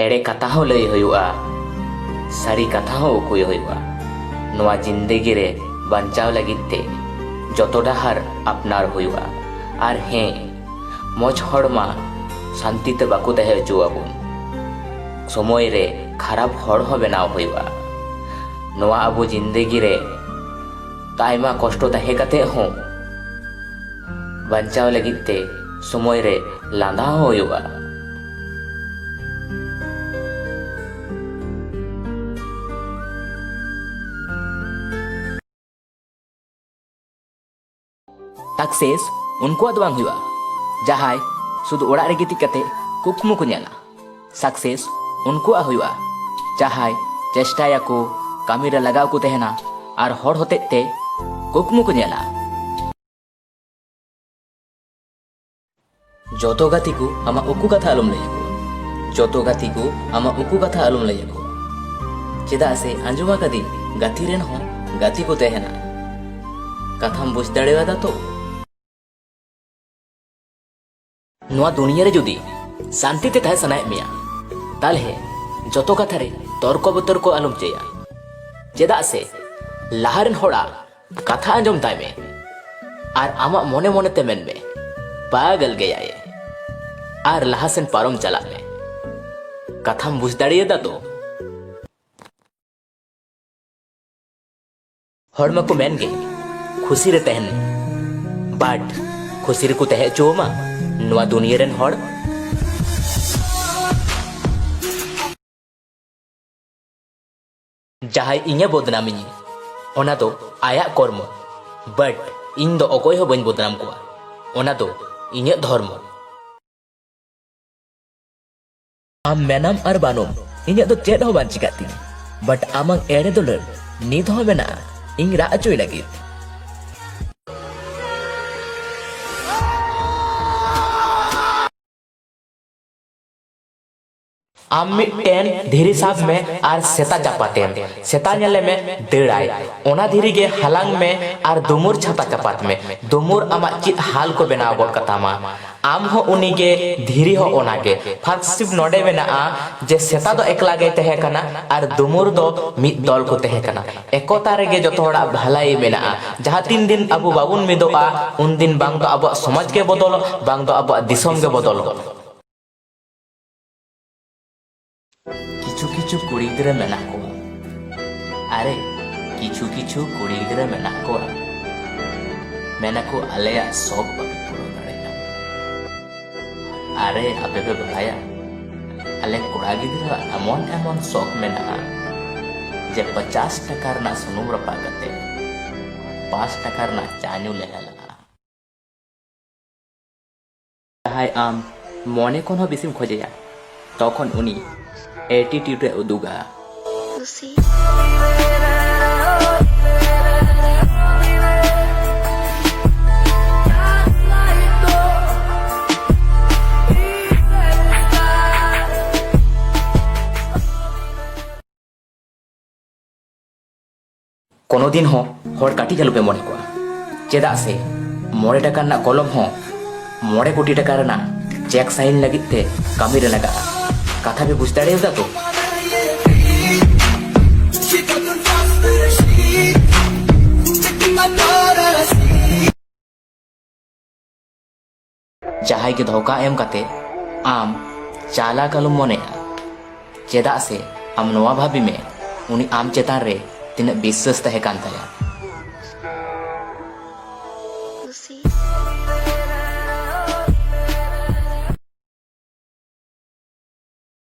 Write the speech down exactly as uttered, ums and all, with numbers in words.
ᱮᱲᱮ ᱠᱟᱛᱷᱟ ᱦᱚᱸ ᱞᱟᱹᱭ ᱦᱩᱭᱩᱜᱼᱟ, ᱥᱟᱹᱨᱤ ᱠᱟᱛᱷᱟ ᱦᱚᱸ ᱩᱠᱩᱭ ᱦᱩᱭᱩᱜᱼᱟ᱾ ᱱᱚᱣᱟ ᱡᱤᱱᱫᱮᱜᱤ ᱨᱮ ᱵᱟᱧᱪᱟᱣ ᱞᱟᱹᱜᱤᱫ ᱛᱮ ᱡᱚᱛᱚ ᱰᱟᱦᱟᱨ ᱟᱯᱱᱟᱨ ᱦᱩᱭᱩᱜᱼᱟ᱾ ᱟᱨ ᱦᱮᱸ, ᱢᱚᱡᱽ ᱦᱚᱲ ᱢᱟ ᱥᱟᱱᱛᱤ ᱛᱮ ᱵᱟᱠᱚ ᱛᱟᱦᱮᱸ ᱦᱚᱪᱚ ᱟᱵᱚᱱ᱾ ᱥᱚᱢᱚᱭ ᱨᱮ ᱠᱷᱟᱨᱟᱯ ᱦᱚᱲ ᱦᱚᱸ ᱵᱮᱱᱟᱣ ᱦᱩᱭᱩᱜᱼᱟ᱾ ᱱᱚᱣᱟ ᱟᱵᱚ ᱡᱤᱱᱫᱮᱜᱤ ᱨᱮ ᱟᱭᱢᱟ ᱠᱚᱥᱴᱚ ᱛᱟᱦᱮᱸ ᱠᱟᱛᱮ ᱦᱚᱸ ᱵᱟᱧᱪᱟᱣ ᱞᱟᱹᱜᱤᱫ ᱛᱮ ᱥᱚᱢᱚᱭ ᱨᱮ ᱞᱟᱸᱫᱟ ᱦᱚᱸ ᱦᱩᱭᱩᱜᱼᱟ᱾ ᱥᱟᱠᱥᱮᱥ ᱩᱱᱠᱩᱣᱟᱜ ᱫᱚ ᱵᱟᱝ ᱦᱩᱭᱩᱜᱼᱟ, ᱡᱟᱦᱟᱸᱭ ᱥᱩᱫᱷᱩ ᱚᱲᱟᱜ ᱨᱮ ᱜᱤᱛᱤᱡ ᱠᱟᱛᱮ ᱠᱩᱠᱢᱩ ᱠᱚ ᱧᱮᱞᱟ᱾ ᱥᱟᱠᱥᱮᱥ ᱩᱱᱠᱩᱣᱟᱜ ᱦᱩᱭᱩᱜᱼᱟ, ᱡᱟᱦᱟᱸᱭ ᱪᱮᱥᱴᱟᱭᱟᱠᱚ, ᱠᱟᱹᱢᱤ ᱨᱮ ᱞᱟᱜᱟᱣ ᱠᱚ ᱛᱟᱦᱮᱱᱟ ᱟᱨ ᱦᱚᱲ ᱦᱚᱛᱮᱡ ᱛᱮ ᱠᱩᱠᱢᱩ ᱠᱚ ᱧᱮᱞᱟ᱾ ᱡᱚᱛᱚ ᱜᱟᱛᱮ ᱠᱚ ᱟᱢᱟᱜ ᱩᱠᱩ ᱠᱟᱛᱷᱟ ᱟᱞᱚᱢ ᱞᱟᱹᱭ ᱟᱠᱚᱣᱟ᱾ ᱡᱚᱛᱚ ᱜᱟᱛᱮ ᱠᱚ ᱟᱢᱟᱜ ᱩᱠᱩ ᱠᱟᱛᱷᱟ ᱟᱞᱚᱢ ᱞᱟᱹᱭ ᱟᱠᱚᱣᱟ᱾ ᱪᱮᱫᱟᱜ ᱥᱮ ᱟᱸᱡᱚᱢ ᱟᱠᱟᱫᱤᱧ ᱜᱟᱛᱮ ᱨᱮᱱ ᱦᱚᱸ ᱜᱟᱛᱮ ᱠᱚ ᱛᱟᱦᱮᱱᱟ᱾ ᱠᱟᱛᱷᱟᱢ ᱵᱩᱡᱽ ᱫᱟᱲᱮᱭᱟᱫᱟ ᱛᱚ? ᱱᱚᱣᱟ ᱫᱩᱱᱤᱭᱟᱹ ᱨᱮ ᱡᱩᱫᱤ ᱥᱟᱱᱛᱤ ᱛᱮ ᱛᱟᱦᱮᱸ ᱥᱟᱱᱟᱭᱮᱫ ᱢᱮᱭᱟ, ᱛᱟᱦᱞᱮ ᱡᱚᱛᱚ ᱠᱟᱛᱷᱟ ᱨᱮ ᱛᱚᱨᱠᱚ ᱵᱤᱛᱚᱨᱠᱚ ᱟᱞᱚᱢ ᱪᱟᱹᱭᱟ᱾ ᱪᱮᱫᱟᱜ ᱥᱮ ᱞᱟᱦᱟ ᱨᱮᱱ ᱦᱚᱲᱟᱜ ᱠᱟᱛᱷᱟ ᱟᱸᱡᱚᱢ ᱛᱟᱭ ᱢᱮ ᱟᱨ ᱟᱢᱟᱜ ᱢᱚᱱᱮ ᱢᱚᱱᱮ ᱛᱮ ᱢᱮᱱ ᱢᱮ, "ᱯᱟᱜᱟᱞ ᱜᱮᱭᱟᱭ", ᱟᱨ ᱞᱟᱦᱟ ᱥᱮᱱ ᱯᱟᱨᱚᱢ ᱪᱟᱞᱟᱜ ᱢᱮ᱾ ᱠᱟᱛᱷᱟᱢ ᱵᱩᱡᱽ ᱫᱟᱲᱮᱭᱟᱫᱟ ᱛᱚ? ᱦᱚᱲ ᱢᱟᱠᱚ ᱢᱮᱱ ᱜᱮ, ᱠᱷᱩᱥᱤ ᱨᱮ ᱛᱟᱦᱮᱱ ᱢᱮ, but ᱠᱷᱩᱥᱤ ᱨᱮᱠᱚ ᱛᱟᱦᱮᱸ ᱦᱚᱪᱚ ᱟᱢᱟ ᱱᱚᱣᱟ ᱫᱩᱱᱤᱭᱟᱹ ᱨᱮᱱ ᱦᱚᱲ? ᱡᱟᱦᱟᱸᱭ ᱤᱧᱮ ᱵᱚᱫᱱᱟᱢᱤᱧ, ᱚᱱᱟ ᱫᱚ ᱟᱭᱟᱜ ᱠᱚᱨᱢᱚ, but ᱤᱧ ᱫᱚ ᱚᱠᱚᱭ ᱦᱚᱸ ᱵᱟᱹᱧ ᱵᱚᱫᱱᱟᱢ ᱠᱚᱣᱟ, ᱚᱱᱟ ᱫᱚ ᱤᱧᱟᱹᱜ ᱫᱷᱚᱨᱢᱚ᱾ ᱟᱢ ᱢᱮᱱᱟᱢ ᱟᱨ ᱵᱟᱹᱱᱩᱢ, ᱤᱧᱟᱹᱜ ᱫᱚ ᱪᱮᱫ ᱦᱚᱸ ᱵᱟᱝ ᱪᱤᱠᱟᱹᱜ ᱛᱤᱧᱟᱹ, but ᱟᱢᱟᱜ ᱮᱲᱮ ᱫᱩᱞᱟᱹᱲ ᱱᱤᱛ ᱦᱚᱸ ᱢᱮᱱᱟᱜᱼᱟ, ᱤᱧ ᱨᱟᱜ ᱦᱚᱪᱚᱭ ᱞᱟᱹᱜᱤᱫ᱾ ᱟᱢ ᱢᱤᱫᱴᱮᱱ ᱫᱷᱤᱨᱤ ᱥᱟᱵ ᱢᱮ ᱟᱨ ᱥᱮᱛᱟ ᱪᱟᱯᱟᱛᱮᱢ᱾ ᱥᱮᱛᱟ ᱧᱮᱞᱮ ᱢᱮ, ᱫᱟᱹᱲᱟᱭ᱾ ᱚᱱᱟ ᱫᱷᱤᱨᱤ ᱜᱮ ᱦᱟᱞᱟᱝ ᱢᱮ ᱟᱨ ᱫᱩᱢᱩᱨ ᱪᱷᱟᱛᱟ ᱪᱟᱯᱟᱫ ᱢᱮ᱾ ᱫᱩᱢᱩᱨ ᱟᱢᱟᱜ ᱪᱮᱫ ᱦᱟᱞ ᱠᱚ ᱵᱮᱱᱟᱣ ᱜᱚᱫ ᱠᱟᱛᱟᱢᱟ᱾ ᱟᱢ ᱦᱚᱸ ᱩᱱᱤ ᱜᱮ, ᱫᱷᱤᱨᱤ ᱦᱚᱸ ᱚᱱᱟ ᱜᱮ᱾ ᱯᱷᱟᱨᱥᱤᱯ ᱱᱚᱰᱮ ᱢᱮᱱᱟᱜᱼᱟ ᱡᱮ ᱥᱮᱛᱟ ᱫᱚ ᱮᱠᱞᱟ ᱜᱮᱭ ᱛᱟᱦᱮᱸ ᱠᱟᱱᱟ ᱟᱨ ᱫᱩᱢᱩᱨ ᱫᱚ ᱢᱤᱫ ᱫᱚᱞ ᱠᱚ ᱛᱟᱦᱮᱸ ᱠᱟᱱᱟ᱾ ᱮᱠᱚᱛᱟ ᱨᱮᱜᱮ ᱡᱚᱛᱚ ᱦᱚᱲᱟᱜ ᱵᱷᱟᱹᱞᱟᱹᱭ ᱢᱮᱱᱟᱜᱼᱟ᱾ ᱡᱟᱦᱟᱸ ᱛᱤᱱ ᱫᱤᱱ ᱟᱵᱚ ᱵᱟᱵᱚᱱ ᱢᱤᱫᱚᱜᱼᱟ, ᱩᱱᱫᱤᱱ ᱵᱟᱝ ᱫᱚ ᱟᱵᱚᱣᱟᱜ ᱥᱚᱢᱟᱡᱽ ᱜᱮ ᱵᱚᱫᱚᱞᱚᱜ, ᱵᱟᱝ ᱫᱚ ᱟᱵᱚᱣᱟᱜ ᱫᱤᱥᱚᱢ ᱜᱮ ᱵᱚᱫᱚᱞᱚᱜ᱾ ᱠᱤᱪᱷᱩ ᱠᱤᱪᱷᱩ ᱠᱩᱲᱤ ᱜᱤᱫᱽᱨᱟᱹ ᱢᱮᱱᱟᱜ ᱠᱚᱣᱟ᱾ ᱟᱨᱮ, ᱠᱤᱪᱷᱩ ᱠᱤᱪᱷᱩ ᱠᱩᱲᱤ ᱜᱤᱫᱽᱨᱟᱹ ᱢᱮᱱᱟᱜ ᱠᱚᱣᱟ᱾ ᱢᱮᱱᱟᱠᱚ, "ᱟᱞᱮᱭᱟᱜ ᱥᱚᱠ ᱵᱟᱯᱮ ᱯᱩᱨᱟᱹᱣ ᱫᱟᱲᱮᱭᱟᱜᱼᱟ᱾ ᱟᱨᱮ, ᱟᱯᱮ ᱯᱮ ᱵᱟᱲᱟᱭᱟ, ᱟᱞᱮ ᱠᱚᱲᱟ ᱜᱤᱫᱽᱨᱟᱹᱣᱟᱜ ᱮᱢᱚᱱ ᱮᱢᱚᱱ ᱥᱚᱠ ᱢᱮᱱᱟᱜᱼᱟ ᱡᱮ ᱯᱚᱪᱟᱥ ᱴᱟᱠᱟ ᱨᱮᱱᱟᱜ ᱥᱩᱱᱩᱢ ᱨᱟᱯᱟᱜ ᱠᱟᱛᱮ ᱯᱟᱸᱪ ᱴᱟᱠᱟ ᱨᱮᱱᱟᱜ ᱪᱟ ᱧᱩ ᱞᱮ ᱦᱮᱞᱟᱜᱼᱟ᱾" ᱡᱟᱦᱟᱸᱭ ᱟᱢ ᱢᱚᱱᱮ ᱠᱷᱚᱱ ᱦᱚᱸ ᱵᱮᱥᱤᱢ ᱠᱷᱚᱡᱮᱭᱟ, ᱛᱚᱠᱷᱚᱱ ᱩᱱᱤ attitude ᱮ ᱩᱫᱩᱜᱟ᱾ ᱠᱳᱱᱳ ᱫᱤᱱ ᱦᱚᱸ ᱦᱚᱲ ᱠᱟᱹᱴᱤᱡ ᱟᱞᱚᱯᱮ ᱢᱚᱱᱮ ᱠᱚᱣᱟ, ᱪᱮᱫᱟᱜ ᱥᱮ ᱢᱚᱬᱮ ᱴᱟᱠᱟ ᱨᱮᱱᱟᱜ ᱠᱚᱞᱚᱢ ᱦᱚᱸ ᱢᱚᱬᱮ ᱠᱳᱴᱤ ᱴᱟᱠᱟ ᱨᱮᱱᱟᱜ ᱪᱮᱠ ᱥᱟᱭᱤᱱ ᱞᱟᱹᱜᱤᱫ ᱛᱮ ᱠᱟᱹᱢᱤ ᱨᱮ ᱞᱟᱜᱟᱜᱼᱟ᱾ ᱠᱟᱛᱷᱟ ᱯᱮ ᱵᱩᱡᱽ ᱫᱟᱲᱮᱭᱟᱫᱟ ᱛᱚ? ᱡᱟᱦᱟᱸᱭ ᱜᱮ ᱫᱷᱳᱠᱟ ᱮᱢ ᱠᱟᱛᱮ ᱟᱢ ᱪᱟᱞᱟᱠ ᱟᱞᱚᱢ ᱢᱚᱱᱮᱜᱼᱟ, ᱪᱮᱫᱟᱜ ᱥᱮ ᱟᱢ ᱱᱚᱣᱟ ᱵᱷᱟᱵᱤ ᱢᱮ, ᱩᱱᱤ ᱟᱢ ᱪᱮᱛᱟᱱ ᱨᱮ ᱛᱤᱱᱟᱹᱜ ᱵᱤᱥᱥᱟᱹᱥ ᱛᱟᱦᱮᱸ ᱠᱟᱱ ᱛᱟᱭᱟ᱾